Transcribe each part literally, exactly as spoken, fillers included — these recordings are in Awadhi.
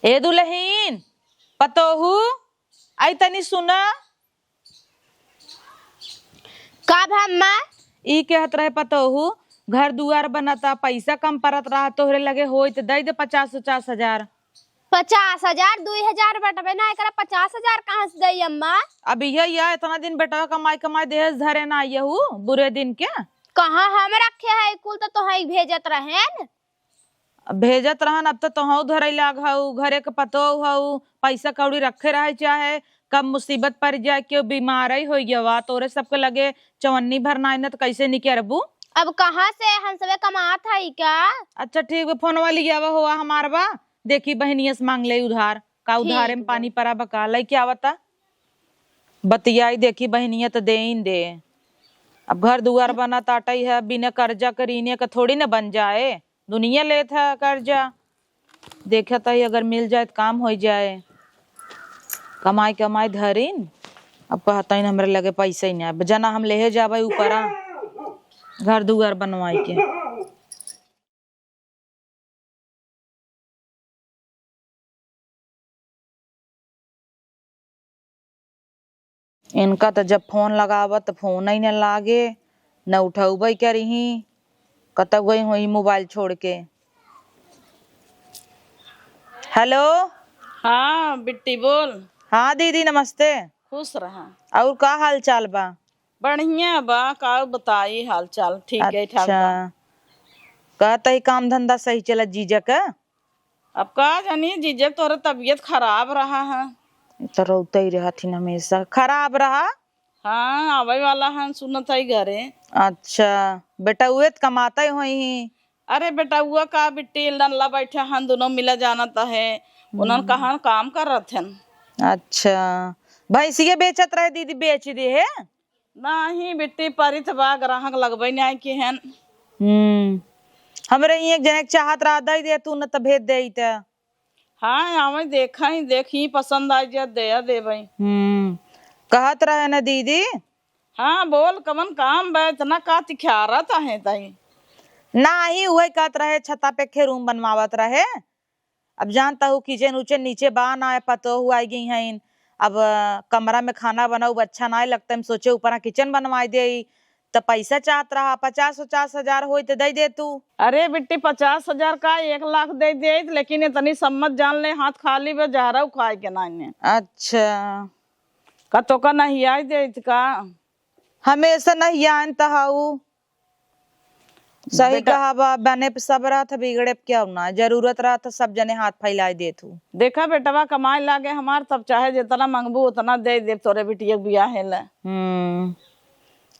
ए दुलहिन, पतोहू, आई तनी सुना। का भा अम्मा? ई कहत रहे पतोहू, घर दुआर बनता, पैसा कम परत रहा, तोहरे लगे होई त दई दे पचास, पचास हजार। पचास हजार, दुई हजार बटबे ना, एकरा पचास हजार कहाँ से दई अम्मा? अब इहे या इतना दिन बेटवा कमाई कमाई देहस धरे ना यहू बुरे दिन के। कहाँ हम रखे है कुल, तो तोहई भेजत रहेन। अब भेजत रहन, अब त तोहऊ धरई लाग हऊ, घरे के पतोह हऊ, पैसा कौड़ी रखे रहे चाहे, कब मुसीबत पड़ जाए, केहू बीमारई होइ गवा, तोरे सबके लगे चवन्नी भर नाई न त कैसे निकरबू? अब कहाँ से हम सबे कमात हई का? अच्छा ठीक बा, फोनवा लियावा हुआ हमार बा, देखी बहिनिया से मांग ले उधार, का ठीक उधारे में बा। पानी परा बा का, लइके आवता, बतियाई देखी बहिनिया त देइन दे। अब घर दुआर बना ताटई है, बिना कर्जा के रीने के थोड़ी न बन जाए। दुनिया लेत है कर्जा, देखत ही अगर मिल जाए त काम होइ जाए। कमाई कमाई धरिन, अब कहतइन हमरे लगे पैसा ही ना, जना हम लेहे जाबे ऊपरा घर दुआर बनवाई के। इनका त जब फोन लगावत त फोन ही न लागे, न उठौबे करिही, कतौ गई होई मोबाइल छोड़ के। हेलो। हाँ बिट्टी बोल। हाँ दीदी नमस्ते। खुश रहा। और का हाल चाल बा? बढ़िया बा, का बताई हाल चाल, ठीक है ठाक बा। अच्छा, कहत ही काम धंधा सही चलत जीजा का? अब का जानी जीजा के तोहरे तबीयत खराब रहा है। तो रोते ही रहथिन हमेशा, खराब रहा। हाँ, आवे वाला हन, सुनत है घरे। अच्छा, बेटउए त कमाते होई ही। अरे बेटउआ का बिट्टी, नल्ला बैठे हन, दोनों मिला जानत है, उन्हन हम्म। कहाँ काम करत हन। अच्छा, भैंसिया बेचत रहे दीदी, बेच दे है? नाही बिट्टी, परित बा, ग्राहक लगबे नाही के हन। हम्म, हमरे ई एक जने के चाहत रहा, दे दे तू, न त भेज दे त। हाँ, आवे देखा ही, देखी पसंद आ जाए, दे देबे। हम्म, कहत रहे न दीदी। हाँ, बोल, कवन काम बा, इतना का तिखियारत आहे तई? नाही, उहे कहत रहे, छता पे खे रूम बनवावत रहे। अब जानत हू, किचन उचन नीचे बा ना, पतोहू आइ गई हईन। अब, अ, कमरा में खाना बनाउब अच्छा नाई लगता, हम सोचे ऊपरा किचन बनवाइ देई। त पैसा चाहत रहा, पचास उचास हजार होई त दे दे तू। अरे बिट्टी, पचास हजार का एक लाख दे देइत, लेकिन इतनी सम्मत जान ले, हाथ खाली बे, जहरऊ खाए के नाई ने। अच्छा। का तोका नहियाई देइत का? हमेशा नहियाइन त हऊ। सही बेटा, कहा बा, बने पे सब रहत, बिगड़े पे क्यों ना। जरूरत रहत, सब जने हाथ फैलाए देत हू। देखा बेटवा, कमाए लागे हमार, तब चाहे जितना मंगबू, उतना दे देब तोरे बिटिया के बियाहे ला। हम्म,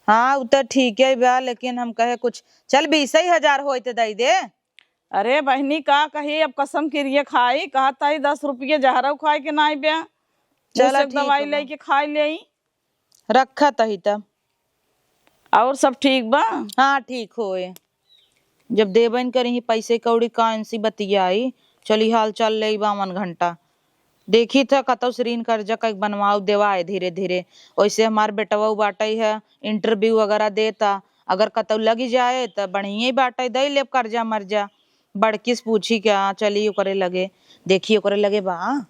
हाँ, उ त ठीक है बा, लेकिन हम कहे कुछ, चल, बीस ही हजार होई त दे दे। अरे बहिनी, का कही, अब कसम किरिए खाई, कहत ही दस रुपये जहरऊ खाए के नाई बे। चला, मुझसे ठीक दवाई बा। लेके खाई लेई। रखत ही तब। और सब ठीक बा? हाँ, ठीक होए। जब देबन करी ही पैसे कौड़ी, का इनसी बतियाई। चली, हाल चाल लेई बावन घंटा। देखी त कतौ से ऋण कर्जा कई बनवाओ देवाए धीरे धीरे। वैसे हमार बेटवा बाटई है, interview वगैरह देता, अगर कतौ लगी जाए त बढ़िया ही बाटई, दई लेब कर्जा मर्जा। बड़की से पूछी क्या, चली ओकरे लगे, देखी ओकरे लगे बा।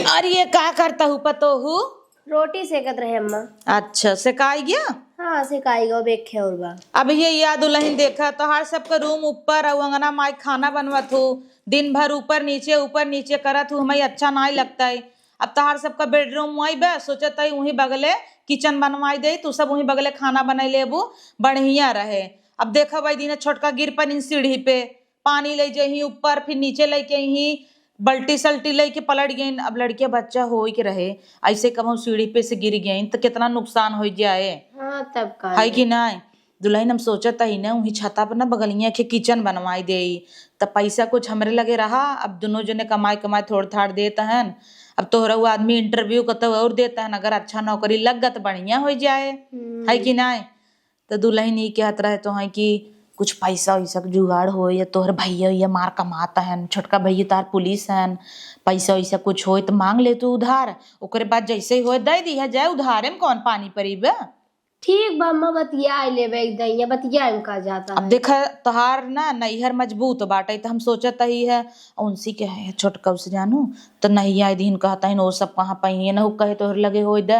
अरे, ये का करत हू पतोहू? रोटी सेकत रहे अम्मा। अच्छा, सेकाई गया? हाँ, सेकाई गया, अब एक खे और बा। अब ये या दुलहिन देखा, तोहार सबके रूम ऊपर अउ अंगना माई खाना बनवत हू, दिन भर ऊपर नीचे, ऊपर नीचे करत हू, हमें अच्छा नाई लगता है। अब तोहार सबका bedroom वही बा, सोचत है वहीं बगले kitchen बनवाई दे, तू सब वहीं बगले खाना बनाई लेबू, बढ़िया रहे। अब देखा भाई दीना छोटका गिर पनिन सीढ़ी पे, पानी ले जइहीं ऊपर, फिर नीचे लेके अइहीं, बल्टी सल्टी लेके पलट गइन। अब लड़किया बच्चा होई के रहे, ऐसे कहूँ सीढ़ी पे से गिर गइन त कितना नुकसान हो जाए। हाँ, तब का है नहीं। कि नाय? दुलहिन हम सोचत ही ना, वहीं छता पर ना बगलिया के kitchen बनवाई देई, त पैसा कुछ हमरे लगे रहा। अब दुनो जने कमाई कमाई थोड़ थाड़ देत हन, अब तोहरा वो आदमी interview कतौ और देत हन, अगर अच्छा नौकरी लग गत बढ़िया हो जाए, हम्म। है कि नाय? त दुलहिन ई कहत रहे तोहई कि कुछ पैसा वैसा के जुगाड़ होए, या तोहर भैया या मार कमात हन, छोटका भैया तार पुलिस हन, पैसा वैसा कुछ होए त मांग ले तू उधार, ओकरे बाद जैसे ही होए दे दिया जाए, उधारे में कौन पानी परी बे? ठीक बा अम्मा, बतियाइ लेबे एक दइया, बतियाए में का जाता अब है। देखा, तोहार ना नैहर मजबूत बाटे, त हम सोचत ही है, उनसी के है छोटकऊ से जानू, त नहीं आए दिन कहता है, ओ सब कहाँ पइहे न हो, कहे तोहरे लगे होई दे,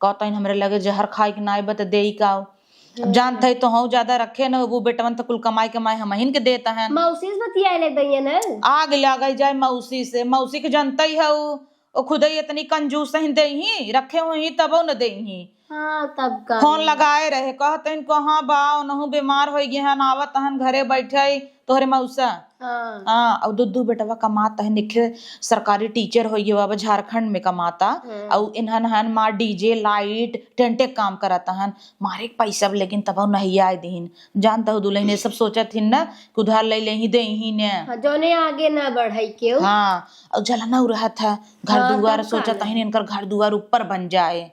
कहता है, हमरे लगे जहर खाए के नाई बा, त देई का? अब हम्म। जानत है तो हूँ ज्यादा रखे न, वो बेटवन त कुल कमाई कमाई हमहिन के देता है। मौसी से बतियाए ले दइया न। आग लगे जाए मौसी से, मौसी के जानता ही है, वो खुदे इतनी कंजूस ही देही, रखे हुई तबो न देही। हाँ, तब का। फोन लगाए रहे, कहते हैं, कहाँ बा, ओनहु बीमार होइ गए हैं, आवत हन घरे बैठे, तोहरे मौसा। हाँ। हाँ, और दुद्दू बेटवा कमात है, निखे सरकारी टीचर होइ गए, बाबा झारखंड में कमाता। हम्म। और इन्हन हन मार डीजे, लाइट, टेंटे काम करत हन, मारे के पैसा, लेकिन तब नहीं आए दीन। जानता हो दुल्हन, ये सब सोचत हिन ना कि उधार ले ले ही दे ही ने। हाँ, जौने आगे ना बढ़ाई केहू। हाँ, और जलना उ रहा था, घर हाँ, दुआर तब का सोचत ना। हन, इनकर घर दुआर ऊपर बन जाए।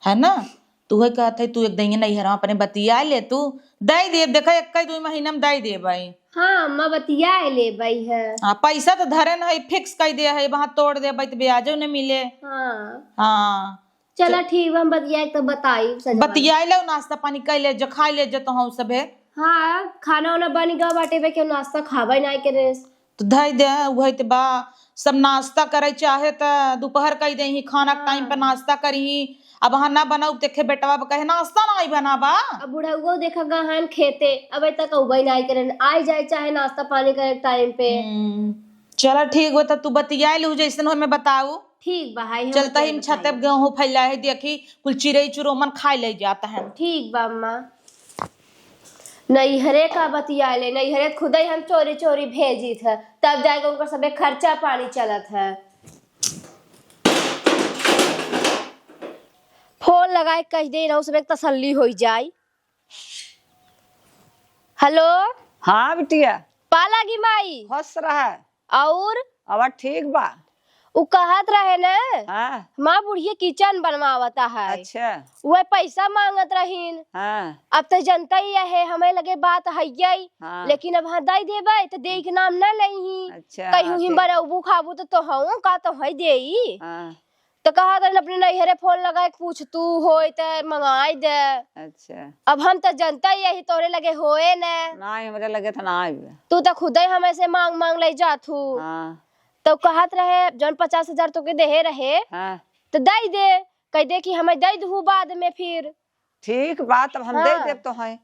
है ना? तू है कहत है, तू एक दइया नैहर में अपने बतिया ले, तू दे देब, देखा, एक ही दो महीना में दे देब भाई। हाँ, अम्मा, बतिया ले भाई है। हाँ, पैसा तो धरे न है, फिक्स कर दे है, वहाँ तोड़ दे भाई, तो ब्याजो न मिले। हाँ। हाँ। चला, च- ठीक बा, हम बतिया के तो बताई सजवा। बतिया ले, नाश्ता पानी कर ले, जो खा ले, जो तो हम सब है। हाँ, खाना वाना बन गवा बाटे बे, केहू नाश्ता खाबे नाई करे। तो धई दे, उहे त बा, सब नाश्ता करे चाहे त दोपहर कई देही, खाना के टाइम पे हाँ। नाश्ता करी। अब वहाँ ना बनाऊ, देखे बेटवा बा कहे, "नाश्ता नाई बना बा।" अब बुढ़ऊ देखा गहन खेते, अब तक उबई नाई करन, आई जाए चाहे नाश्ता पानी करे टाइम पे। हम्म, चला ठीक बा, त तू बतिया लू, जैसन हमें बताऊ। ठीक बा, हाय, हम चलता ही बताई, छते बताई। गेहूं फैला है, देखी कुल चिड़ै चुरोमन खाए ले जाता है। ठीक बा अम्मा। नैहरे का बतिया ले, नैहरे त खुदे हम चोरी चोरी भेजित है, तब जाके उनकर सबे खर्चा पानी चलत है। फोन लगाए कह दे, इनहू सबे तसल्ली होई जाई। हेलो। हाँ बिटिया। पालागी माई। खुश रहा। और? अब ठीक बा। उ कहत रहे न, हाँ। हमार बुढ़िया किचन बनवावता है। अच्छा। वह पैसा मांगत रहीन। हाँ। अब तो जनता ही है, हमें लगे बात है यही। हाँ। लेकिन अब हाँ दई देबे तो देई के नाम न लेही। अच्छा, कहूँ हाँ, ही फिर? बरौबू खाबू तो, तो हूँ का तो है देई। हाँ। तो कहत रहीन अपने नैहरे फोन लगाए के पूछ तू होय तो मंगाई दे। अच्छा। अब हम तो जनता ही यही तोरे लगे होए न। ना, हमरे लगे तो ना आइबे। तू तो खुदे हमें से मांग मांग ले जात हूँ। हाँ। तो कहत रहे, "जौन पचास हजार तोके देहे रहे, हाँ। तो दई दे, कह दे कि हमें दई दहू बाद में फिर।" ठीक बात, अब हम दे हाँ। देब तो हैं।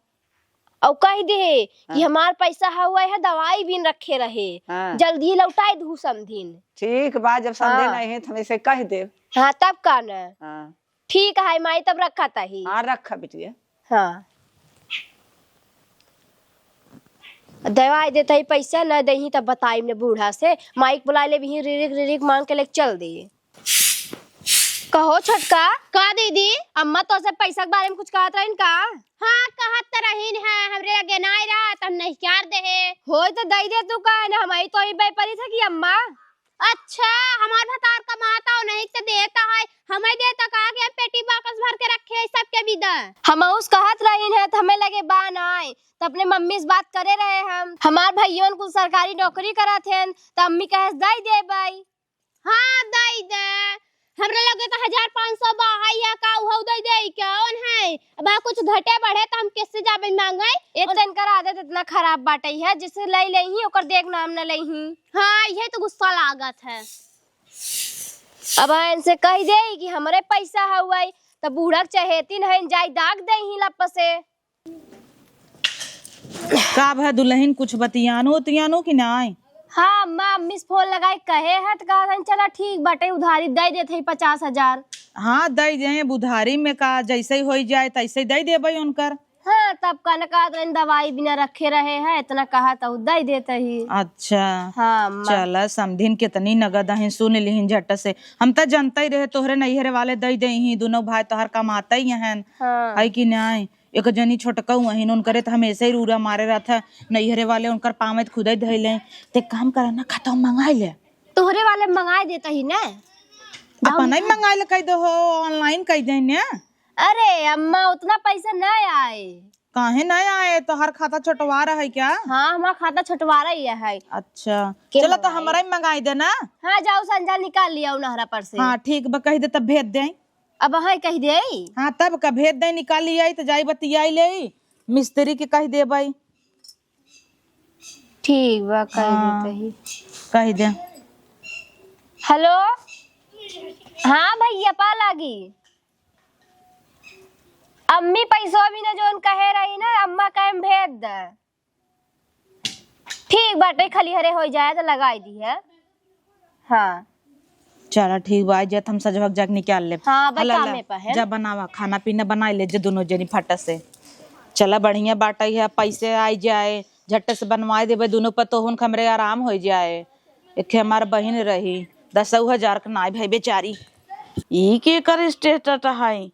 और कह दे कि हाँ। हमार पैसा हुआ है, दवाई बिन रखे रहे, हाँ। जल्दी लौटाई दहू समधिन। ठीक बा, जब समधिन हाँ। नहीं है, तो हम इसे कह देब। हाँ, तब का न। हाँ। ठीक है माई, तब रखा ताही। हाँ, रखा बिटिया। हाँ। दवाई देता ही, पैसा न देही, तब बताई ने बूढ़ा से। माई के बुला ले, बिही रिरिक रिरिक मांग के लेके चल दे। कहो छोटका। का दीदी? अम्मा तो से पैसा के बारे में कुछ कहत रहीन का? हाँ, कहत त रहीन है, हमरे लगे नाई रहा, त हम नहीं क्यार देहे। होय तो दई दे तू का, न हमारी तो ही बेपरी था कि अम्मा। अच्छा, हमार भतार कमाता हो नहीं तो देता है, हमें देता का कि हम पेटी बाकस भर के रखे है सबके बिदा। हम उस कहत रहीन है, त हमें लगे बा नाई, त अपने मम्मी से बात करे रहे हम। हमार भइयोन कुल सरकारी नौकरी करत हैं, त अम्मी कहे दई देबई। हाँ, दई दे। हमरा लगे तो हजार पाँच सौ बा, हाय या का उहौ दई दे, कौन है? अब आ कुछ घटे बढ़े तो हम किससे जाबे मांगे? ए, और तनकर आदत इतना खराब बाटे है, जिससे लई लेही, ओकर देख नाम न लेही। हाँ, ये तो गुस्सा लागत है। अब हाँ, इनसे कह दे कि हमरे पैसा हउए, त बूढ़ा के चहेती नहीं, जाई दाग देही लप से। का भा दुल्हन, कुछ बतियानो उतियानो कि नाय? हाँ अम्मा, अम्मी से फोन लगाई कहे है त कहत हन, "चला ठीक बाटे, उधारी दे देत हई पचास हजार।" हाँ, दे दे, अब उधारी में का, जैसे ही होई जाए तैसे ही दे देबे उनकर। हाँ, तब का न कहत रहन, दवाई बिना रखे रहे है, इतना कहा त उ दे देत ही। अच्छा। हाँ अम्मा। चला, समधिन कितनी नगद अही, सुन लिहिन झट से। हम त जनते ही रहे तोहरे नैहरे वाले दे दे ही, दोनों भाई तोहर कमाते ही हैं। हाँ। है कि नाय? एक जनी छोटका हुआ हिन, उनकरे त हमेशा ही रूरा मारे रहत है, नैहरे वाले उनकर पाँव में खुदे धइले। ते काम करा ना, खाता मंगाई ले। तोहरे वाले मंगाई देता ही ना। अपन ही मंगाई ले कह दो हो, online कह दे ने। अरे अम्मा, उतना पैसा ना आए। काहे ना आए? तोहर खाता छोटवारा है क्या? हाँ, हमार खाता छोटवारा ही है। अच्छा, चलो तो हमारा ही मंगाई दे ना। हाँ, जाओ संझा निकाल लिया नहरा पर से। हाँ, ठीक बा, कह दे तब भेज दे। अब है कहि देई। हाँ, तब का भेज दे, निकाली आई त जाई बतियाई लेई, मिस्त्री के कहि देबई। ठीक बा, कहि हाँ, देतही। कहि दे। हेलो, हाँ भइया, पा लागी। अम्मी पैसवा भी न जौन कहे रही ना, अम्मा कहे भेज दे। ठीक बाटे, खलिहरे होइ जाए त लगाई दिहे। हाँ। चला ठीक बा, आई जात हम सजवक जाके निकाल लेब। हाँ, भाई हला, कामे ला, पर है। जा बनावा, खाना पीना बनाई ले जे दुनो जनी फट से। चला बढ़िया बाटे है, पैसे आई जाए, झट से बनवाई देबे, दुनो पतोहुन के हमरे आराम होइ जाए। एखे हमार बहिन रही, दसउ हजार के नाई भाई बेचारी। ई केकर status है?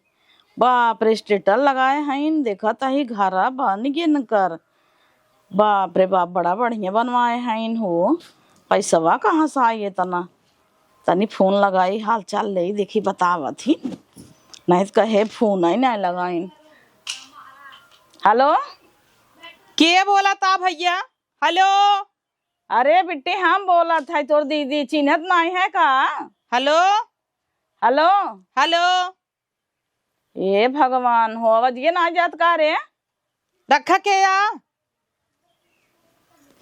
बाप रे, status लगाए हईन, देखत ही घरा बन गे इनकर। बाप रे बाप, बड़ा बढ़िया बनवाए हईन हो। पैसवा कहाँ से आई इतना? तनी फोन लगाई, हाल चाल लेई, देखी बतावत ही। नहीं त कहे फोन ही नहीं लगाइन। हेलो, के बोलत भइया? हेलो। अरे बिट्टी, हम बोलत है, तोर दीदी चिन्हत नहीं है का? हेलो। हेलो। हेलो। ए भगवान हो, आवाजिए ना जात का रे? रखा के या?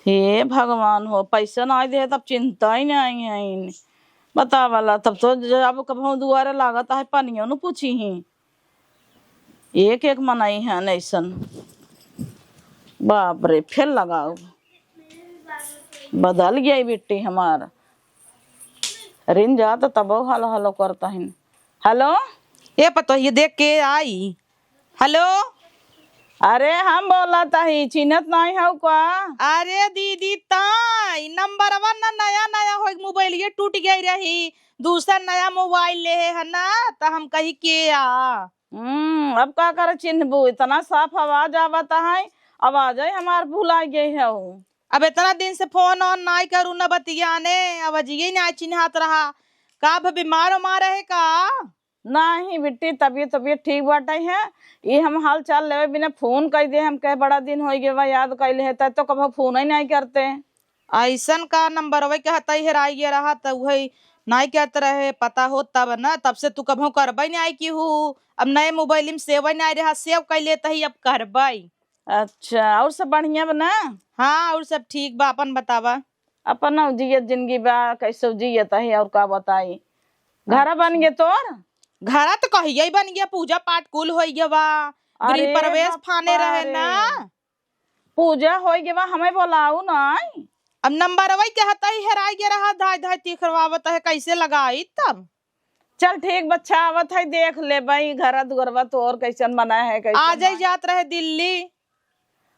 हे भगवान हो, पैसा ना दे तब चिंता ही नहीं है। बतावला, तब तो जब कबहूँ दुआरे लागत है, पनियो न पूछी ही। एक एक मनई है ऐसन। बाप रे, फेर लगाओ। बदल गई बिट्टी हमार। रिन जात तबो हलो हलो करता है। हेलो। ए पतोहिए देख के आई। हेलो। अरे हम बोलत ही, चिन्हत नहीं हऊ का? अरे दीदी, ताई नंबरवा न नया नया होई, मोबाइलिए टूट गई रही, दूसर नया मोबाइल लेहे है ना, त हम कही के आ। हम्म, अब का करे चिन्हबू, इतना साफ आवाज आवत है, आवाज ही हमार भुला गई है। अब इतना दिन से फोन ऑन नाई करू, न बतियाने, आवाजिए नाई चिन्हात रहा। का भ-, बीमार उमार रहे का? नाही बिट्टी, तबियत, तबियत ठीक बाटे है। ये हम हाल चाल लेवे बिना फोन कई दे, हम कहे बड़ा दिन होई गए बा, याद कइले है, तै तो कबो फोन ही नाई करते। ऐसन का नंबरवे के हतई हेराई गया रहा, त उहे नाई करत रहे, पता होत तब न, तब से तू कबहू करबई नाई की हू। अब नए मोबाइल में सेव नाई रहा, सेव कई लेत ही, अब करबई। अच्छा, और सब बढ़िया बा ना? हाँ, और सब ठीक बा, अपन बतावा। अपन जियत जिंदगी बा, कैसे जियत है और का बताई। घरा बन अच्छा। गए तोर? घरा तो कहिया ही बन गया, पूजा पाठ कुल हो गया बा, गृह अरे प्रवेश बापा फाने रहे रे। ना। पूजा होई गवा, हमें बोलाऊ नाई। अब नंबरवा के हतई हेराई गया रहा, धाई धाई तीखरवावत है, कैसे लगाई तब? चल ठीक बच्चा, आवत है, देख लेबई घरा दुअरवा तोर कैसन बना है, कैसन आ जाई ना। जात रहे दिल्ली।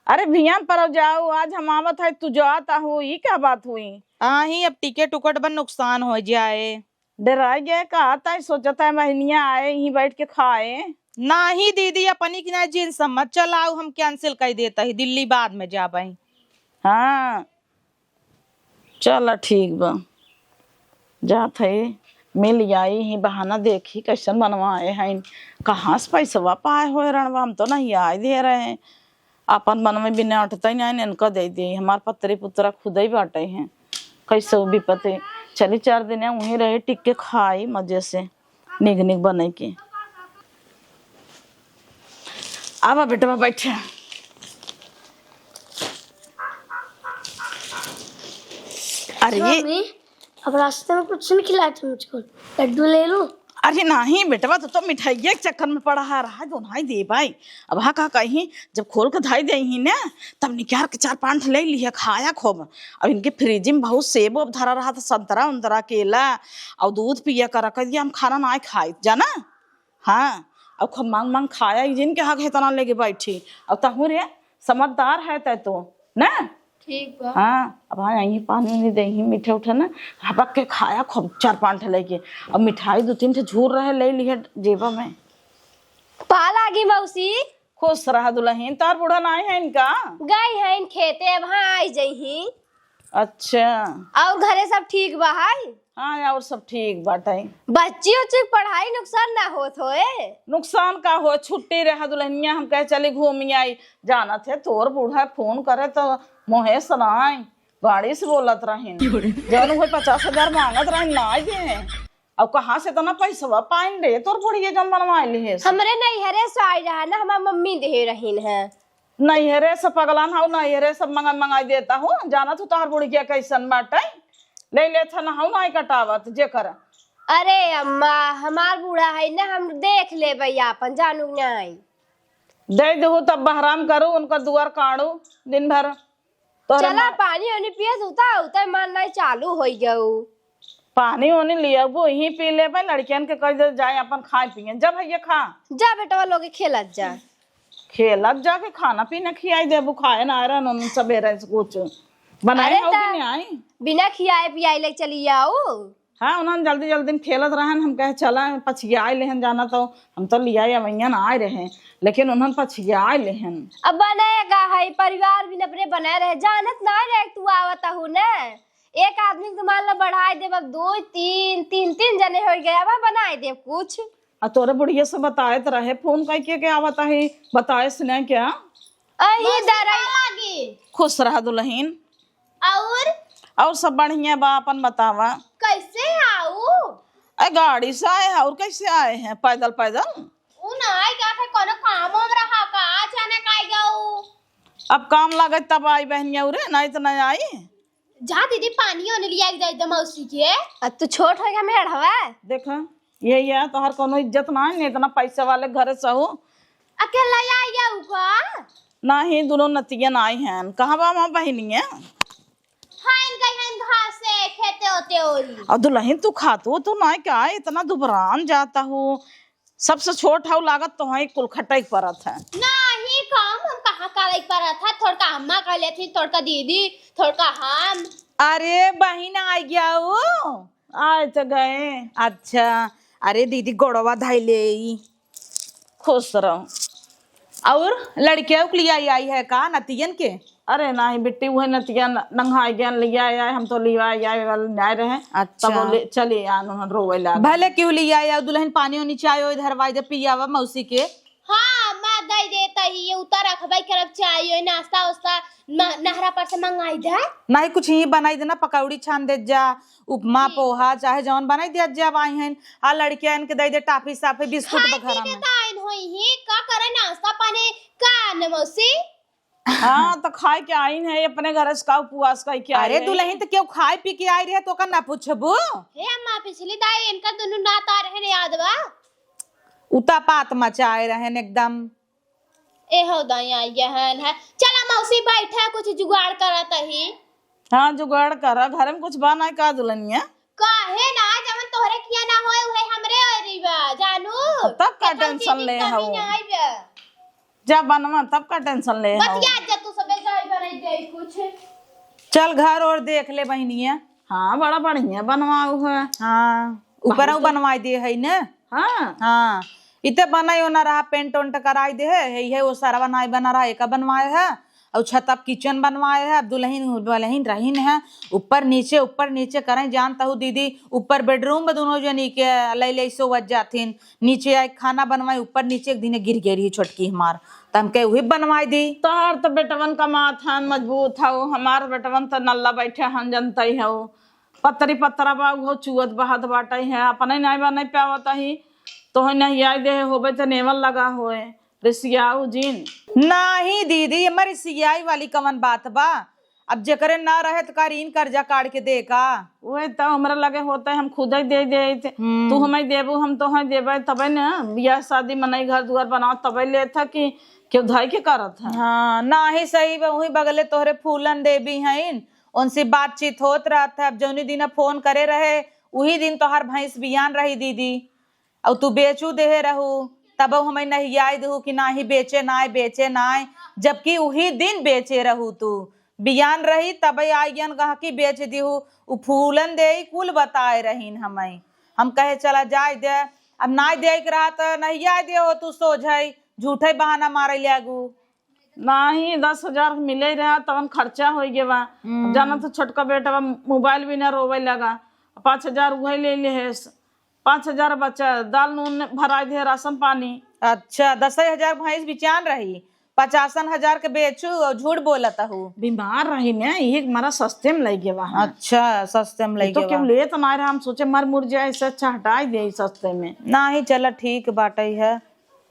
अरे भियान पर जाऊ, आज हम आवत है, तू जात आहू, ई क्या बात हुई? आही, अब टिकट उकट बन नुकसान हो जाए। डराई गए का, ताई सोचत है महीनिया आए, यहीं बैठ के खाए। नाही दीदी, अपनी की ना जिन समझ, चल आऊ, हम cancel कर देता ही, दिल्ली बाद में जाबे। हाँ, चल ठीक बा, जात है, मिल जाई ही बहाना, देखी कैसन बनवाए हैं, कहाँ से पैसवा पाए होए रणवा, हम तो नहीं आए दे रहे हैं। आपन मनवे बिना अटतै नाहीं, इनका दे दे। हमार पतरी पुतरा खुदै बाटै हैं। कैसो विपत्ति। चली चार दिन उहीं रहे, टिक के खाई मजे से, निक निक बनै के। आवा बेटवा, बैठे। अरे, मम्मी, अब रास्ते में कुछ नहीं खिलाए थे मुझको, लड्डू ले लूं? अरे नाहीं बेटवा, तू तो मिठाइये के चक्कर में पड़ा है, रहा दो नाहीं देबै। अब हाँ का कही, जब खोल के धई देइहीं ना, तब निकार के चार पाँच ठे ले लिहे, खाया खूब। अब इनके फ्रिज में बहुत सेब ओब धरा रहा था, संतरा उंतरा, केला, और दूध पिया करा, कह दिया हम खाना नाहीं खाई, जाना? हाँ, अब खूब मांग मांग खाया, ई जिन के हक है इतना लेके बैठी। अब तहूँ रे, समझदार है तै तो, ना? ठीक बा। हाँ, अब हाँ, यहीं पानी उनी देइहीं, मीठे उठे ना, हपक के खाया खूब चार पाँच ठे लेके। अब मिठाई दो तीन ठे झूर रहे, ले लिहे जेबा में। पा लागी मौसी। खुश रहा दुलहिन, तार बूढ़ा नाहीं है इनका? गई है इन खेते, अब हाँ आई जइहीं। अच्छा। और घरे सब ठीक बा है? हाँ, और सब ठीक बाटै। बच्ची उच्ची के पढ़ाई नुकसान ना होत होए? नुकसान का हो, छुट्टी रहा दुलहिनिया, हम कहे चली घूमी आई। जानत है तोर बूढ़ा फोन करे तो मोहे सुनाई, गाड़ी से बोलत रहिन। जौन उहे पचास हजार मांगत रहिन, नाहीं दे। अब कहाँ से इतना पैसवा पाइन रे तोर बुढ़िया जौन बनवाए लिहे से? हमरे नैहरे से आई रहा ना, हमार मम्मी देहे रहीन है। नैहरे से पगलान हौ, नैहरे से मंगा मंगाई देता हूँ। जानत हूँ तोहर बुढ़िया कैसन बाटे, ले लेत है ना हौ नाई कटावत जेकर। अरे अम्मा, हमार बूढ़ा है ना, हम देख लेबै आपन, जानू नाई। दे देहू तब बहराम करू, उनकर दुआर काढ़ू दिन भर। तोहरे चला, मा- पानी ओनी पियत उता, उता मन नाई चालू होई गऊ। पानी ओनी लियाबू, यहीं पी लेबै, लड़कियन के कह दे जाए अपन खाए पिए। जा भैया खा। जा बेटवा लोगे खेलत जा। खेलत जा के खाना पीना खियाई देबू, खाए ना रहन उन सबेरे से कुछ। बनाए अरे हो ता कि नहीं आई? बिना खियाए पियाए ले चली आओ। हाँ, उन्हन जल्दी जल्दी में खेलत रहन, हम कहे चला पछियाए लेहन जाना तो हम तो लियाए अवैया ना आए रहे, लेकिन उन्हन पछियाए लेहन। अब बनेगा है, परिवार भी अपने बनाए रहे, जानत ना रहे तू आवत हूँ ने। एक आदमी के मान लो बढ़ाए देब, अब दो, तीन, तीन, तीन जने हो गए, अब बनाए देब कुछ। आ तोरे बुढ़िया से बताए त रहे, फोन कइके के आवत ही, बताए सुने क्या? अही मौसी दरई। का लागी? खुश रहा दुल्हन। और? और सब बढ़िया बा, अपन बतावा। कैसे आऊ? ए, गाड़ी से आए हैं, और कैसे आए हैं? पैदल, पैदल? उ ना आए क्या थे, कोनो काम वाम रहा का? अचानक आई गऊ। अब काम लागे तब आई बहनिया रे, नहीं तो नहीं आई। जा दीदी, पानी ओने लिया के जाए दे मौसी के। अब तू छोट हो गया मेढ़वा। देखा, ये, ये तोहर कोनो इज्जत ना है, इतना पैसे वाले घर से हो। अकेला आई गऊ का? नहीं, दोनों नतियन आई हैं। कहाँ बा वहाँ बहनिया? हाँ, इनका हैं घास से खेते होते होई। और दुल्हन तू खातू तो ना क्या, इतना दुबरान जाता हो। सबसे छोट हऊ लागत तो है कुल खटई परत है। नहीं काम हम कहाँ करे परत है, थोड़का अम्मा कर लेती, थोड़का दीदी, थोड़का हम। अरे बहिन आ गया हो। आए तो गए। अच्छा, अरे दीदी गोड़वा धाई ले ई। खुश रहो। और लड़किया के लिए आई, आई है का नतियन के? अरे नाही बिट्टी, उहे नतिया न-, नंगाई गयन, लिया आए, हम तो लिया आए, आए वाले नहीं रहे। अच्छा। तब वो ले, चली आन, उन्हन रोवे लाग। भले क्यों लिया आए, दुल्हन पानी ओनी चाय ओए धरवाई दे, पियावा मौसी के। हाँ, अम्मा दे देता ही, ये उतर रखबाई करब चाय ओए, नाश्ता उस्ता म-, नहरा पर से मंगाई दे। नाही कुछ ही बनाई देना, पकौड़ी छान दे जा, उपमा, ठीक। पोहा, चाहे जौन बनाई दे जा, अब आई हैं। आ लड़किया इनके दे दे टाफी साफी, बिस्कुट खाए वगैरह पी के में। तो आइन होई ही, का करे नाश्ता पानी, का न मौसी? हाँ, तो खाए के आइन है, अपने घर से का उपवास कइ के अरे आइन है। दुल्हन, तो क्यों खाए पी के आई रहे, तो का ना पूछबू? हे अम्मा, पिछली दाई इनका दुनू नात आ रहे ने याद बा? उतापात मचाए रहन एकदम। ए हो दाई आई गहन है। चला मौसी बैठा, कुछ जुगाड़ करत ही। हाँ, जुगाड़ करा, घर में कुछ बा ना का दुल्हनिया? काहे ना, जवन तोहरे किया ना होए, उहे हमरे ओरी बा, जानू। तब का एकदम tension चीज ले कमी हऊ? ना आइबे। जा बनवा, तब का tension ले हऊ? बतिया जा तू सबे जाई बनाई दे कुछ। चल घर और देख ले बहिनिया। हाँ, बड़ा बढ़िया बनवाऊ है। हाँ, ऊपर बहुत बनवाई दे है ने। हाँ। हाँ, इते बनाई ओना रहा, paint ओंट कराई दे है, है, है, वो सारा बनाई बना रहा, एका बनवाए है। और छत अब kitchen बनवाए है, अब दुल्हन, दुल्हन रहीन है, ऊपर नीचे, ऊपर नीचे करें, जानता हूँ दीदी, ऊपर bedroom में दोनों जनी के ले ले सोवत जाथिन, नीचे आए खाना बनवाए, ऊपर नीचे एक दिन गिर गई रही छोटकी हमार, त हम कहे उही बनवाई दी। तोहार तो बेटवन का माथान मजबूत हौ, हमार बेटवन तो नल्ला बैठे हन जनतई हौ, पतरी पतरा बा उहो चुअत बहत बाटई है, अपने नाई बा नहीं पावत ही, तोहे नहीं आई दे होबे तो नेवल लगा होए। रिसियाऊ जिन। नाही दीदी, एमा रिसियाई वाली कवन बात बा? अब जेकरे ना रहे त का ऋण कर्जा काढ़ के दे का? उहे त हमरा लगे होते, हम खुदे दे देत। हम्म। तू हमें देबू, हम तोहे देबे, तबे न बियाह शादी मनई घर दुआर बनाओ, तबे लेत है कि केहू धई के करत है। हाँ, नाही सही बा, उही बगले तोहरे फूलन देवी हईन, उनसे बातचीत होत रहत है। अब जौनी दिन फोन करे रहे, उही दिन तोहार भैंस बियान रही दीदी। अउ तू बेचू देहे रहू, तबउ हमइ नहियाइ देहू कि नाहीं बेचे नाय, बेचे नाय, जबकि उही दिन बेचे रहू तू। बियान रही तबइ आइयन गहकी बेच दिहू, उ फूलन देई कुल बताए रहीन हमइ। हम कहे चला जाइ दे, अब नाय देइ के रहा त नहियाइ देहो तू सोझइ, झूठइ बहाना मारइ लागू। नाहीं, दस हजार मिले रहा, तवन खर्चा होइ गवा। हम्म। अब जाना तो छोटका बेटा बा, मोबाइल बिना रोवे लगा, पाँच हजार उहे ले लेहेस, पाँच हजार बचा, दाल नून भराइ दे, राशन पानी। अच्छा, दसइ हजार भैंस बिचान रही, पचासन हजार के बेचू और झूठ बोलत हू। बीमार रही ने, ये हमारा सस्ते में लइ गवा है। अच्छा, सस्ते में लइ गवा। केहू लेत ना रहा, हम सोचे मर मुर जाए, इससे अच्छा हटाई दे सस्ते में। नाही, चला ठीक बाटइ है,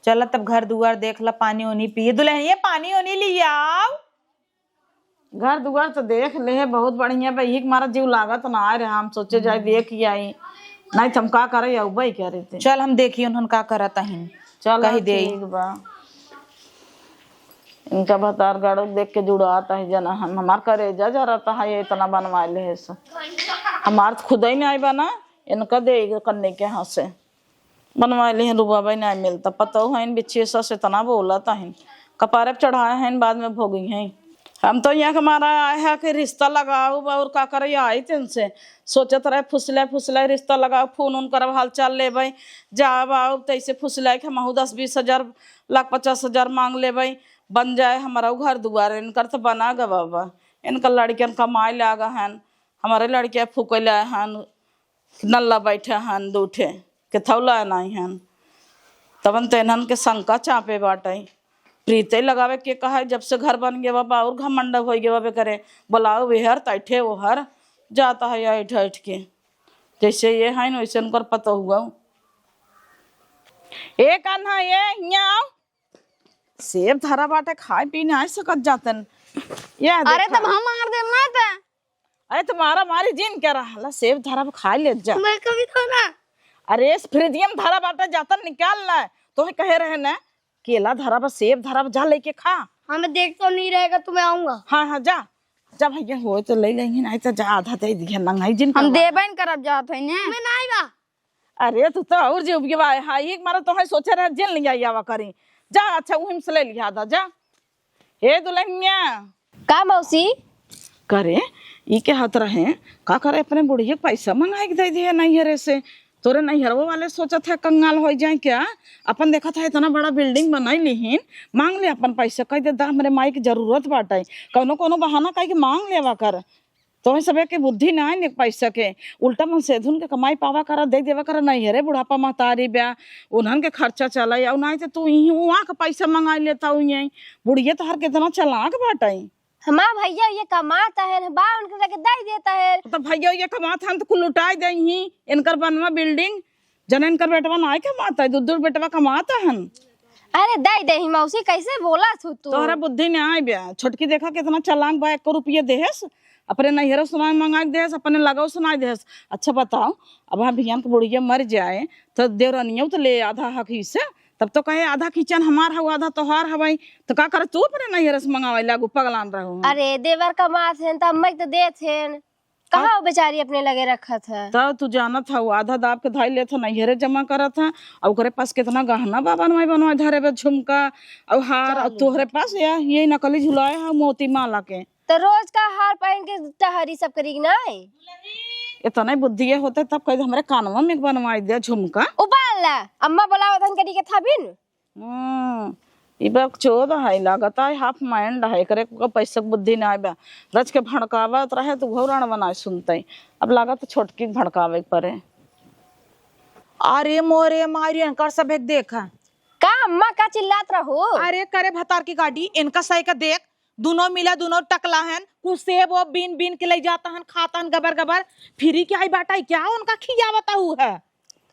चला तब घर दुआर देख ला, पानी ओनी पिए। दुल्हनिया, पानी ओनी लियाव। घर दुआर तो देख ले है, बहुत बढ़िया बा, यही के मारा जीव लागत ना आए रहे, हम सोचे जाए देख ही आई, नहीं तो हम का करे, अउबे करे थे। चल हम देखी उन्हन का करत अहिन, चल कही देई। ठीक बा। इनका भतार गाड़ो देख के जुड़ात है जना, हम, हमार करेजा जरत है, ये इतना बनवा ले है सो। हमार तो खुदे नहीं आई बना, इनका दे करने के यहाँ से। बनवाए लिहन रुपया नहीं मिलता, पतोह हइन बिच्छी सस इतना बोलत हइन, कपारे पे चढ़ाए हइन, बाद में भोगी हइन। हम तो यहाँ के मारा आए हैं कि रिश्ता लगाओ बा, और का करे आई तेन से। सोचत रहे फुसले फुसले रिश्ता लगाओ, फोन उन करब, हाल चाल लेबै, जाब आओ, तैसे फुसले के हमहू दस बीस हजार, लाख पचास हजार मांग लेबै, बन जाए हमारा घर दुआर। इनकर तो बना गवा बा, इनकर लड़कियन कमाए लागा हन, हमारे लड़किया फूके लाए हन, नल्ला बैठे हन दू ठे, के थौला नाई हन। तबन तेनहन के शंका चापे बाटइ। प्रीते लगावे के कहा, जब से घर बन गवा बा और घमंड होइ गवा बे करे, बोलाओ वेहर, तैठे ओहर, जाता है ऐठ ऐठ के। जैसे ये है न, वैसे उनकर पतोहुआ। ए कान्हा, ए हियाँ आओ। सेब धरा बाटे, खाए पी नाई सकत जातन। ये अरे, देखा। तब हम मार देम ना त। अरे, तुम्हारा मारी जिन क्या रहला, सेब धरा बा, खाए ले जा। मैं कभी तो ना। अरे, इस फ्रिजियम धरा बाटे, जातन निकाल ला। तोहे कहे रहे ना, केला धरा बा, सेब धरा बा, जा लेके खा। हाँ, मैं देख तो नहीं रहेगा, तो मैं आऊंगा। हाँ, हाँ, जा। जा भैया, हो तो ले लेंगे, नहीं तो जा, आधा दे दिया, नंगाई जिन हम करवा। देबे न करब जात है ने। मैं नहीं बा। अरे, तू तो और जे उबिया है, एक मारा तो है सोचे रहे, जेल नहीं आई आवा करी। जा, अच्छा, उहिम से ले लिया दा, जा। हे दुल्हनिया। का मौसी? करे, ई के हाथ रहे, का करे, अपने बुढ़िया के पैसा मंगाए के दे दिए नैहरे से। तोरे नैहरवा वाले सोचत है कंगाल हो जाए क्या? अपन देखत है इतना बड़ा बिल्डिंग बनाई लिहिन, मांग ले अपन पैसा, कह दे दा हमरे माई के जरूरत बाटे, कौनो कौनो बहाना कह के मांग लेवा कर। तोहे सबे के बुद्धि ना है ने पैसा के, उल्टा मन सेधुन के कमाई पावा करा, दे देवा करा, नहीं हरे बुढ़ापा महतारी ब्या, उन्हन के खर्चा चला, और नहीं तो तू इहीं उहाँ के पैसा मंगाई लेता हुई। बुढ़िया तोहर कितना चालाक बाटे। हमार भैया ये कमाता है, बा उनके लगे दे देता है। तो भैया ये कमात हन तो कुल लुटाई दे ही, इनकर बनवा बिल्डिंग, जने इनकर बेटवा नाय कमाता है, दू दू बेटवा कमाता हन। अरे दे दे ही मौसी, कैसे बोला थू तू? तोहरा बुद्धि नाय ब्या, छोटकी देखा कितना चालाक बा, एको रुपया देहस, अपने नैहरो सुनाई मंगा के देहस, अपने लगो सुनाई देहस। अच्छा बताओ, अब हम भियान के बुढ़िया मर जाए, तो देवरनियो तो ले आधा हक हिस्सा, तब तो कहे आधा किचन हमार हउ, आधा तोहार हवई, तो का करे तू अपने नैहरे से मंगावे लागू, पगलान रहू। अरे देवर कमात हेन, त अम्मा के तो देत हेन, कहाँ अब वो बेचारी अपने लगे रखत है? तब तू जानत हउ, आधा दाब के धाई लेत ह, नैहरे जमा करत ह, और ओकरे पास कितना गहना बा बनवाई बनवाई धरे बा, झुमका और हार, और चलो। तोहरे पास या ये नकली झुलाए है मोती माला के। तो रोज का हार पहन के टहरी सब करी ना। इतना ही बुद्धि ये होते तब कह दे, हमरे कानवा में बनवाई दे झुमका। उबाल ला, अम्मा बोलावत हन करी के थाबिन। हम्म, ई बकचोद है, लागत है half mind है, एकरे को पैसे के बुद्धि ना आवे। रच के भड़कावत रहे तो उहो रणवा ना सुनते। अब लागत छोटकी के भड़कावे के परे। अरे मोरे मारी, इनकर सब एक देखा। का अम्मा का चिल्लात रहो? अरे करे भतार की गाड़ी, इनका सही का देख, दुनो मिला, दुनो टकला हन, कुछ सेब ओब बीन बीन के ले जाता हन, खाता हन गबर गबर। फिरी के आई बाटा, क्या उनका खियावता हु है?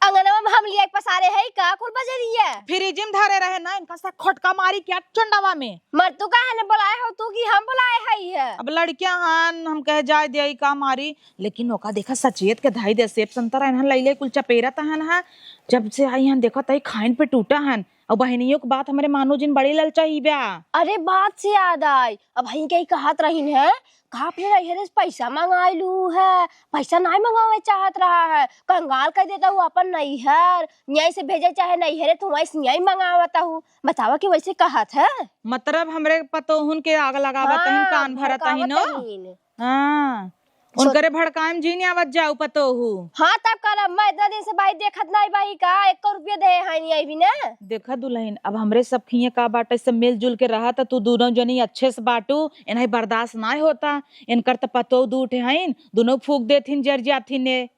अंगनवा में हम लिया के पसारे है का कुल बजरिया? फ्रिज में धरे रहे ना, इनका सा खटका मारी क्या चंडावा में। मर तू काहे ने बुलाए हो तू कि हम बुलाए है ये? अब लड़कियां हन, हम कहे जाए दे का मारी, लेकिन ओका देखा सचेत के धाई दे सेब संतरा इन्हन लैले कुल चपेरत हन हा। जब से आई हन देखत आई खाइन पे टूटा हन। और बहनियों के बात हमरे मानो जिन बड़ी ललचाई ब्या। अरे बात से याद आई, अब हई कही कहत रहीन है, का अपने नैहरे से पैसा मंगाई लू है, पैसा नहीं मंगावे चाहत रहा है, कंगाल कर देता हूँ अपन नैहर, न्याय से भेजे चाहे नैहरे तो वैसे न्याय मंगावता हूँ। बतावा कि वैसे कहत है। मतलब हमरे पतोहुन के आग लगावत हन, हाँ, कान भरत हन भड़कावत नो। हन। हाँ, सोच- उनकरे भड़काए में जी नहीं आवत जाऊ पतोहू। हाँ, तब करब, मैं इतना दिन से भाई देखत नहीं भाई का, एको रुपया दे है नहीं अभी ना। देखा दुल्हन, अब हमरे सब खिए का बाटे, सब मिलजुल के रहा त तू दोनों जनी अच्छे से बाटू, इन्हें बर्दाश्त नहीं होता, इनकर त पतोह दू ठे हईन, दोनों फूक देथिन, जर जाथिन ने।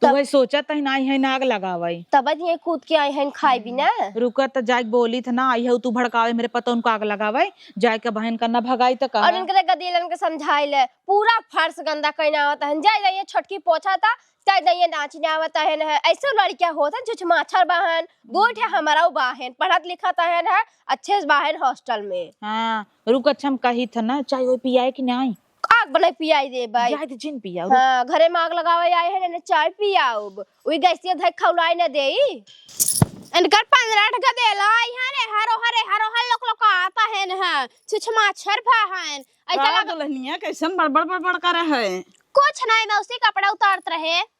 तब वही सोचत ही ना आई है, ना आग लगावे। तब ये कूद के आई है खाई भी ना। रुका त जाए बोली थ ना, आई है तू भड़कावे मेरे पतोहू का आग लगावे, जाए के बहन का ना भगाई त और कहा। इनके गदेलन के समझाई ले, पूरा फर्श गंदा कइना आवत है, जाए जाइए छोटकी पोछा था, जाए जाइए नाच ना आवत है ना, ऐसे लड़कियां होत हैं, छुछ माछर बहन, गोठ है हमारा बाहन, पढ़त लिखत है ना, अच्छे से बाहन हॉस्टल में। हाँ, रुक, अच्छा हम कही थ ना, चाय ओय पियाए कि नाई? आग बनाई पियाई देबइ। जाए दे जिन पियाओ। हाँ, घरे में आग लगावे आए हैं, ने चाय पियाउब। उई गैसिया धइ खौलाए न देई। इनकर पन्द्रह ठे गदेला आई हैं, रे हरो हरे हरो हर लोक लोक आता है न, छुछ माछर भा हैं। ऐसा का लग दुल्हनिया कैसन बड़बड़ बड़बड़ करे है? कुछ नहीं, मौसी कपड़ा उतारत रहे।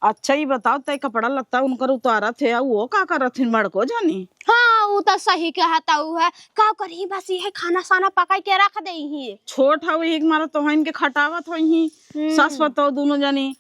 अच्छा, ई बताओ, तै कपड़ा लत्ता उनकर उतारत है, आ वो का करत हिन, बड़को जानी? हाँ, उ त सही कहत हऊ है। का करही, बस इहे खाना साना पकाई के रख देई ही। छोट हऊ, एक मारा तोहन के खटावत होई ही। हम्म। सास पतोह दुनो जनी।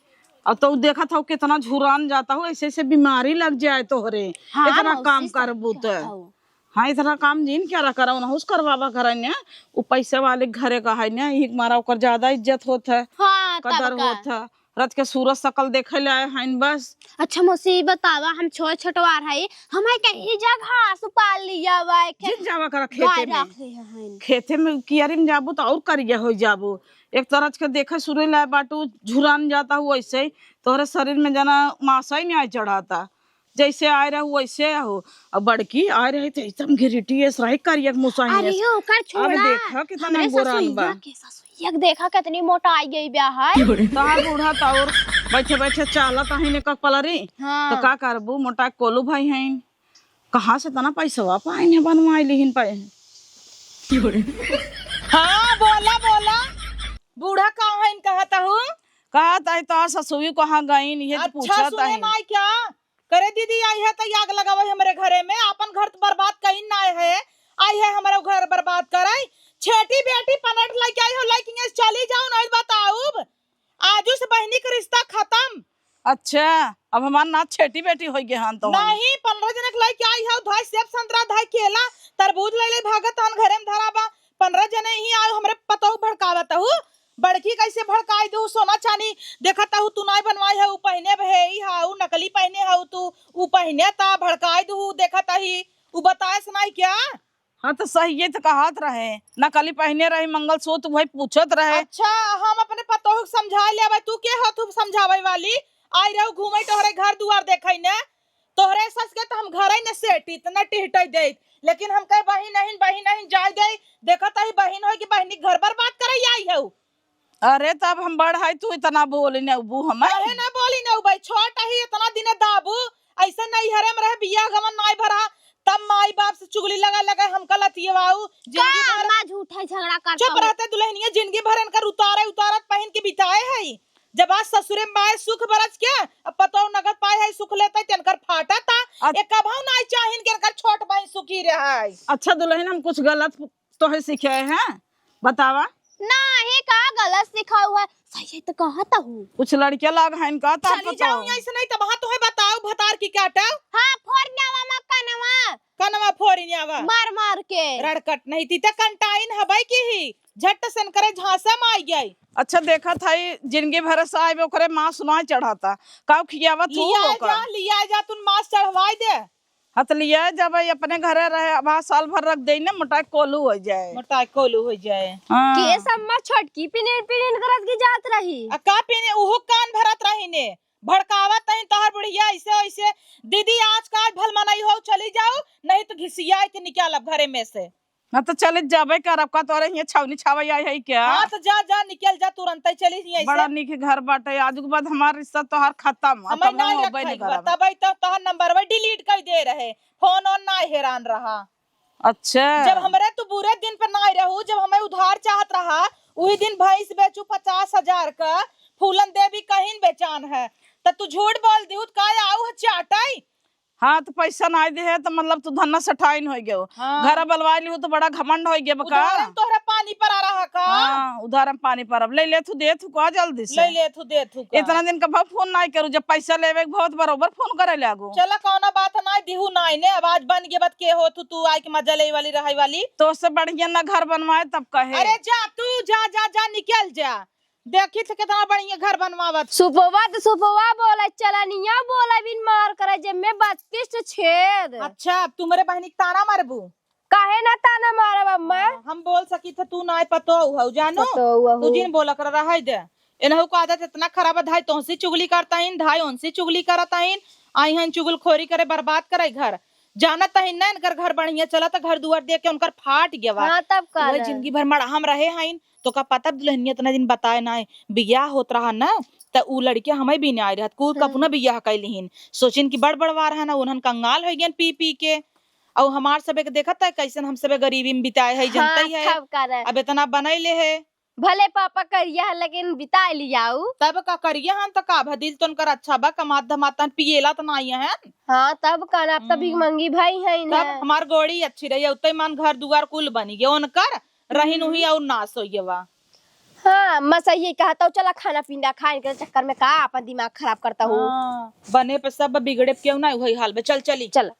अब तो देखत हऊ कितना झुरान जाता हो, ऐसे ऐसे बीमारी लग जाए तोहरे। हाँ, इतना मौसी काम सही करबू त। कहत हऊ। हाँ, इतना काम जिन क्या रहा करा, उनहु से करवावा करा ने। उ पैसे वाले घरे का है ने, एक मारा ओकर ज्यादा इज्जत होत है, हाँ, तब कदर का। होत है। रात के सूरज सकल देखे ले आए हइन बस। अच्छा मौसी, ई बतावा, हम छोट छोटवार हई, हमें कहीं जगह सुपार लिया हुआ है, खे-, जिन जावा करा खेते गाय में। रख ले हइन। खेते में कियारी में जाबू तो और करिया हो जाबू। एक तरह के देखे सुरे लाए बाटू, झुरान जाता हूँ ऐसे ही, तोहरे शरीर में जना मासा ही नहीं चढ़ाता। जैसे आए रहू वैसे हो। अब बड़की आए रही तो एकदम गिरिटी है, सराही करिया के मुसाही अरे है। हो, ओकर अब छोड़ा। देखा कितना हमरे गोरान बा। ससुइया के, ससुइया के देखा कितनी मोटा आई गई ब्याह है। तहार बूढ़ा तो और बैठे बैठे चालत आही ने कक पलरी। हाँ। तो का करबू, मोटा कोलू भाई हैं। कहाँ से इतना पैसवा पाइन है, बनवाई लिहिन पाए हैं। हाँ, बोला, बोला। बूढ़ा कहाँ है, कहत हूँ? कहत है तोहार ससुई कहाँ गईन, ये तो अच्छा, पूछत सुने है। नाई क्या? करे दीदी, आई है तो आग लगावे हमरे घरे में, आपन घर तो बर्बाद कहीं ना है, आई है हमारा घर बर्बाद करे। छेटी बेटी पनट लेके आई हो, लेके चली जाओ, नहीं बताऊब। आजू से बहिनी के रिश्ता खत्म। अच्छा, अब हमार नात छेटी बेटी होई गे हन तो। नहीं, पन्द्रह जने के लेके आई है, धाई सेब संतरा, धाई केला, तरबूज ले ले भागत हन, घरे में धरा बा। पन्द्रह जने ही आयो, हमरे पतोह भड़कावत हऊ। बड़की कैसे भड़काई दू, सोना चानी देखत हऊ, तू नाई बनवाई है, उ पहने भे, ई हा, उ नकली पहने हऊ तू, उ पहने ता, भड़काई दू, देखत ही, उ बताए से नाई क्या? हाँ, तो सही, ये तो कहत रहे, नकली पहने रही मंगलसूत्र, वही पूछत रहे। अच्छा, हम अपने पतोह के समझाए लेबै, तू के हथु समझावे वाली? आई रहू घूमे तोहरे घर दुआर देखै ने, तोहरे सस के तो हम घरै न सेटित, न टिहटै देत, लेकिन हम कहे बहिन अहिन, बहिन अहिन जाए दे, देखत ही बहिन होई कि बहिनी के घर बर्बाद करे आई हऊ। अरे, तब हम बड़ है, तू इतना बोली न उबू हमें। काहे ना बोली न उबई, छोट ही इतना दिन दाबू, ऐसे नैहरे में रहे, बियाह गवन नाई भरा, तब माई बाप से चुगली लगा लगा हमका लतियवाऊ। जिंदगी का भर अम्मा झूठा झगड़ा करता चुप हूँ। रहते दुल्हनिया, जिंदगी भर इनकर उतारे उतारत पहिन के बिताए है। जब आज ससुरे में बाए सुख बरस के, अब पतोह नगद पाए है, सुख लेते ते इनकर फाटा था। अ- ये कबहू नाई चाहिन कि इनकर छोट बहिन सुखी रहे। अच्छा दुल्हन, हम कुछ गलत तोहे सिखाए हैं, बतावा। नाही, का गलत सिखाऊ है? सही है तो कहत हूँ। कुछ लड़के लाग हैं का तार चली जाओ पतोह? यहाँ से नहीं तो वहाँ तोहे बताऊ भतार की काटो। हाँ, फोड़ न्यावा मा कनवा। कनवा फोड़ न्यावा। मार मार के। रड़कट नहीं थी तो कंटाइन हबै की ही। झट से इनकरे झांसा में आई गई। अच्छा देखत है, जिंदगी भर से आए ओकरे मांस ना चढ़ाता। काऊ खियावत हूँ लिया ओकर? जा, लिया जा, तुन मांस चढ़वाई दे। हाँ, त लिया जब अपने घरे रहे, अब साल भर रख देई ने, मोटाई कोलू हो जाए। मोटाई कोलू हो जाए। हाँ। केस अम्मा छोटकी पिनिन पिनिन करत की जात रही। आ का पिने, उहु कान भरत रही ने, भड़कावत रही तोहर बुढ़िया ऐसे वैसे। दीदी, आज काज भल मनई हो, चली जाओ, नहीं तो घिसिया के निकालब घरे में से। हाँ, तो चले जाबे करब का, तोरे हियाँ छावनी छावे आई है क्या? हाँ, तो जा, जा, निकल जा, तुरंतै चली हियाँ से। बड़ा नीक घर बाटे, आज के बाद हमार रिश्ता तोहार खत्म, अब हमें हम ना होबे रखई नहीं बा, करब। तबै तो तोहार नंबरवा delete कर दे रहे, फोन ओन ना हेरान रहा। अच्छा। जब हमरे तू बुरे दिन पे ना रहू, जब हमें उधार चाहत रहा, उही दिन भैंस बेचू पचास हजार का, फूलन देवी कहीं बेचान है, त तू झूठ बोल दिहू, त का आऊ है चाटई? हाँ, तो पैसा नाई देहे, तो मतलब तू धन्ना सठाइन होइ गयो। हाँ। घर बलवाई लिहू, तो बड़ा घमंड होइ गयो बका। उधारन तोहरा पानी परा रहा का? हाँ, उधारन पानी परब। ले ले थू, दे थू का जल्दी से। ले ले थू, दे थू का? इतना दिन का भाव फोन नाई करू, जब पैसा लेवे के बहुत बरोबर फोन करे लागू। चला, कौनो बात नाई, दिहू नाई ने, अब आज बन गए बात के हो तू, तू आए के मजा ले वाली, रहे वाली। तो उससे बढ़िया ना घर बनवाए, तब कहे। अरे जा तू, जा, जा, जा, निकल जा। देखी थे कितना बढ़िया घर बनवावत। सुपवा त सुपवा बोले, चलनिया बोले, बिन मार करे, जे में बत्तीस ठे छेद। अच्छा, अब तू मोरे बहिनी के ताना मारबू? काहे ना ताना मारब अम्मा? हाँ, हम बोल सकी थे, तू ना पतोहू हऊ, जानू? पतोहू हऊ। तू जिन बोला कर, रहे दे। एनहू को आदत इतना खराब है, धाई तोहसे चुगली करता हीन, धाई उनसे चुगली करता हीन, आई हन चुगलखोरी करे, बर्बाद करे घर। जानत हीन ना, इनकर घर बढ़िया चलत, घर दुआर देख के उनकर फाट गवा। हाँ, तब का वही ना? जिंदगी भर मड़हा में रहे हईन, तो का पता दुल्हनिया इतना दिन बताए ना, बियाह होत रहा ना, त उ लड़किया हमें भी ना आए रहत, कूद का हम्म। अपना बियाह कैली हीन। सोचिन कि बड़ बड़ वार है ना, उन्हन कंगाल हो गयन पी पी के। और हमार सबे के देखत है कैसन हम सबे गरीबी में बिताए है, हाँ, जनते है। तब का ना? अब इतना बनैले है। भले पापा करिया है, लेकिन बिता लियाऊ। तब का करिया हन त का भा, दिल तो उनकर अच्छा बा, कमात धमात हन, पिएला त नाई हन। हाँ, तब का ना, अब तो हम्म। भिखमंगी भाई है तब इन्हें। हमार गोड़ी अच्छी रही, उतई मान घर दुआर कुल बनी गए उनकर, रहीन हम्म। उही और नाश हो गए बा। हाँ, मैं सही कहा, तो चला खाना पीना खाए के चक्कर में का अपन दिमाग खराब करता हूँ। हाँ, बने पे सब बिगड़े पे क्यों ना वही हाल बा। चल चली। चल।